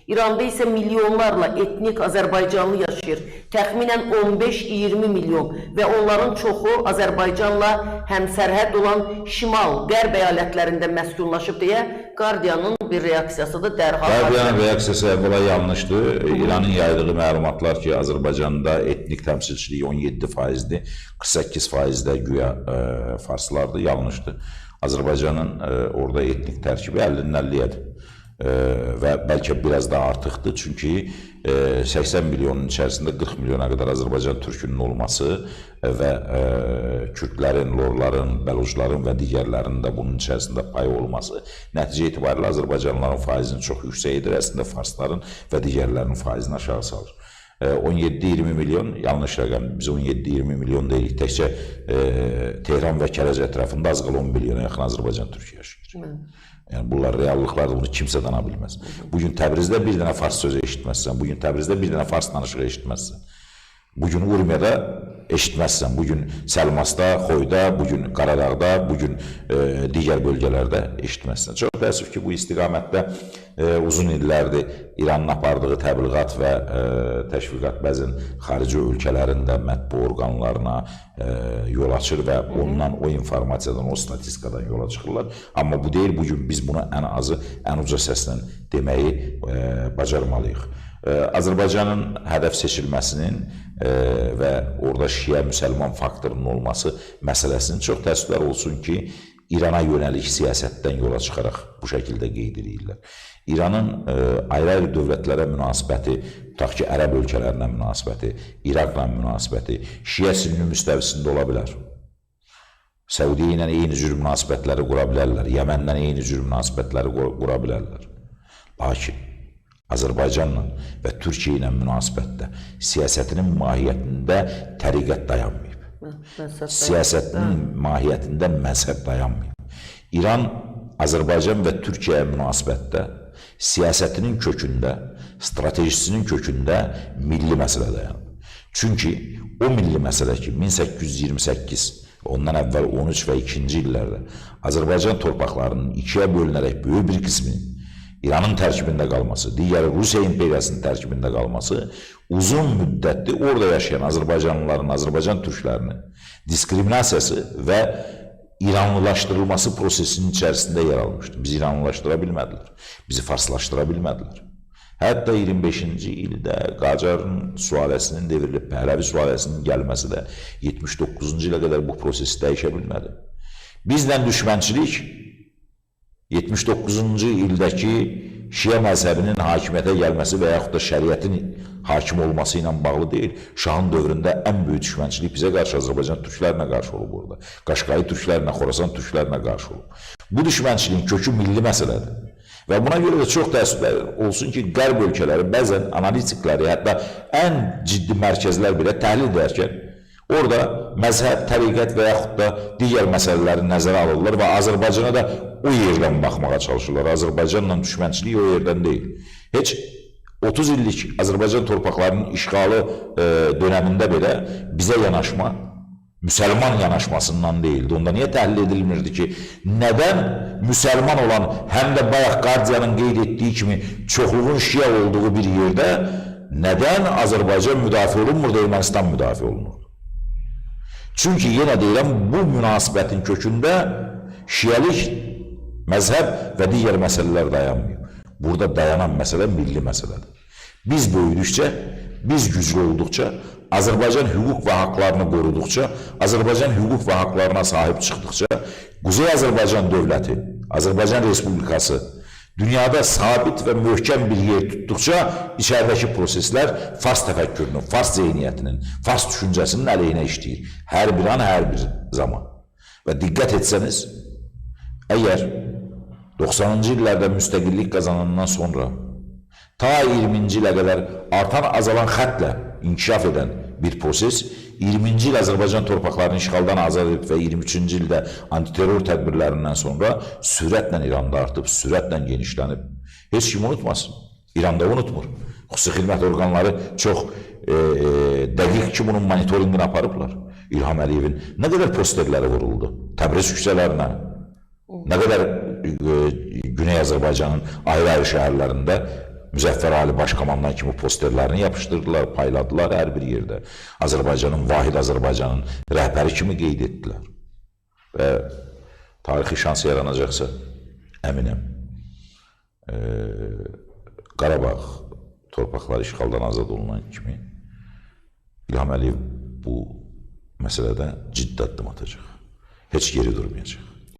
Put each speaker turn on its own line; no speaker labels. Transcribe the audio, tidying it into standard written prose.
İranda isə milyonlarla etnik Azərbaycanlı yaşayır. Təxminən 15-20 milyon və onların çoxu Azərbaycanla həmsərhəd olan şimal, qərb əyalətlərində məskunlaşıb deyə Guardianın bir reaksiyasıdır dərhal.
Guardianın reaksiyası əvvəla yanlışdır. İranın yaydığı məlumatlar ki, Azərbaycanda etnik təmsilçilik 17%-dir, 48% də güya farslardır, yanlışdır. Azərbaycanın orada etnik tərkibi 50-nin 50-yədir. Və bəlkə biraz da artıqdır, çünki 80 milyonun içərisində 40 milyona qədər Azərbaycan türkünün olması və kürdlərin, lorların, bəlucların və digərlərinin də bunun içərisində payı olması nəticə itibarilə Azərbaycanlıların faizini çox yüksək edir, əslində farsların və digərlərinin faizini aşağı salır. 17-20 milyon yanlış rəqəm, biz 17-20 milyon deyilik, təkcə Tehran və Kərəc ətrafında az qala 10 milyona yaxın Azərbaycan türkü yaşayır. Yəni bunlar reallıqlardır, bunu kimsə dana bilməz. Bugün Təbrizdə bir dənə fars sözü eşitməzsən, bugün Təbrizdə bir dənə fars danışığı eşitməzsən. Bugün Urmiyada eşitməzsən, bugün Səlmasda, Xoyda, bugün Qaradağda, bugün digər bölgələrdə eşitməzsən. Çox təəssüf ki, bu istiqamətdə uzun illərdir İranın apardığı təbliğat və təşviqat bəzən xarici ölkələrin də mətbu orqanlarına yol açır və ondan, o informasiyadan, o statistikadan yola çıxırlar. Amma bu deyil, bugün biz bunu ən azı, ən uca səslə deməyi bacarmalıyıq. Azərbaycanın hədəf seçilməsinin və orada şiə müsəlman faktorunun olması məsələsinin çox təəssüflər olsun ki, İrana yönəlik siyasətdən yola çıxaraq bu şəkildə qeyd edirlər. İranın ayrı-ayrı dövlətlərə münasibəti, tutaq ki, ərəb ölkələrinə münasibəti, İraqla münasibəti, şiə-sünni müstəvisində ola bilər. Səudiyyə ilə eyni cür münasibətləri qura bilərlər, Yəmənlə eyni cür münasibətləri qura bilərlər. Lakin Azərbaycanla və Türkiyə ilə münasibətdə siyasətinin mahiyyətində təriqət dayanmayıb. Siyasətinin mahiyyətində məzhəb dayanmayıb. İran, Azərbaycan və Türkiyəyə münasibətdə siyasətinin kökündə, stratejisinin kökündə milli məsələ dayanıb. Çünki o milli məsələ ki, 1828, ondan əvvəl 13 və 2-ci illərdə Azərbaycan torpaqlarının ikiyə bölünərək böyük bir qisminin İranın tərkibində qalması, digəri Rusiya imperiyasının tərkibində qalması uzun müddətli orada yaşayan Azərbaycanlıların, Azərbaycan türklərinin diskriminasiyası və İranlılaşdırılması prosesinin içərisində yer almışdı. Bizi İranlılaşdıra bilmədilər, bizi farslaşdıra bilmədilər. Hətta 25-ci ildə Qacarın sülaləsinin devrilib, Pəhləvi sülaləsinin gəlməsi də 79-cu ilə qədər bu prosesi dəyişə bilmədi. Bizlə düşmənçilik 79-cu ildəki şiə məzhəbinin hakimiyyətə gəlməsi və yaxud da şəriətin hakim olması ilə bağlı deyil. Şahın dövründə ən böyük düşmənçilik bizə qarşı Azərbaycan türklərinə qarşı olub orada. Qaşqayı türklərinə, Xorasan türklərinə qarşı olub. Bu düşmənçiliyin kökü milli məsələdir. Və buna görə də çox təəssüflər olsun ki, qərb ölkələri bəzən analitikləri, hətta ən ciddi mərkəzlər belə təhlil edərkən orada məzhəb, təriqət və yaxud da digər məsələləri nəzərə alırlar və Azərbaycana da o yerdən baxmağa çalışırlar. Azərbaycanla düşmənçilik o yerdən deyil. Heç 30 illik Azərbaycan torpaqlarının işğalı dönəmində belə bizə yanaşma müsəlman yanaşmasından deyildi. Onda niyə təhlil edilmirdi ki, nədən müsəlman olan, həm də bayaq Guardianın qeyd etdiyi kimi çoxluğun şiə olduğu bir yerdə nədən Azərbaycan müdafiə olunmurdu, Ermənistan müdafiə olunurdu? Çünki yenə deyirəm, bu münasibətin kökündə şiəlik, məzhəb və digər məsələlər dayanmıyor. Burada dayanan məsələ milli məsələdir. Biz böyüdükcə, biz güclü olduqca, Azərbaycan hüquq və haqlarını qoruduqca, Azərbaycan hüquq və haqlarına sahib çıxdıqca, Quzey Azərbaycan dövləti, Azərbaycan Respublikası dünyada sabit və möhkəm bir yer tutduqca içəridəki proseslər fars təfəkkürünün, fars zehniyyətinin, fars düşüncəsinin əleyhinə işləyir. Hər bir an, hər bir zaman. Və diqqət etsəniz, əgər 90-cı illərdə müstəqillik qazanandan sonra ta 20-ci ilə qədər artan azalan xəttlə inkişaf edən bir proses 20-ci il Azərbaycan torpaqlarını işğaldan azad edib və 23-cü ildə antiterror tədbirlərindən sonra sürətlə İranda artıb, sürətlə genişlənib. Heç kim unutmasın. İranda unutmur. Xüsusi xidmət orqanları çox dəqiq ki, bunun monitorinqini aparıblar. İlham Əliyevin nə qədər posterləri vuruldu Təbriz küçələrinə, nə qədər Güney Azərbaycanın ayrı-ayrı şəhərlərində Müzəffər Ali Başkomandan kimi posterlərini yapışdırdılar, payladılar hər bir yerdə. Azərbaycanın, vahid Azərbaycanın rəhbəri kimi qeyd etdilər. Və tarixi şans yaranacaqsa, əminəm, Qarabağ torpaqları işğaldan azad olunan kimi İlham Əliyev bu məsələdə ciddi addım atacaq. Heç geri durmayacaq.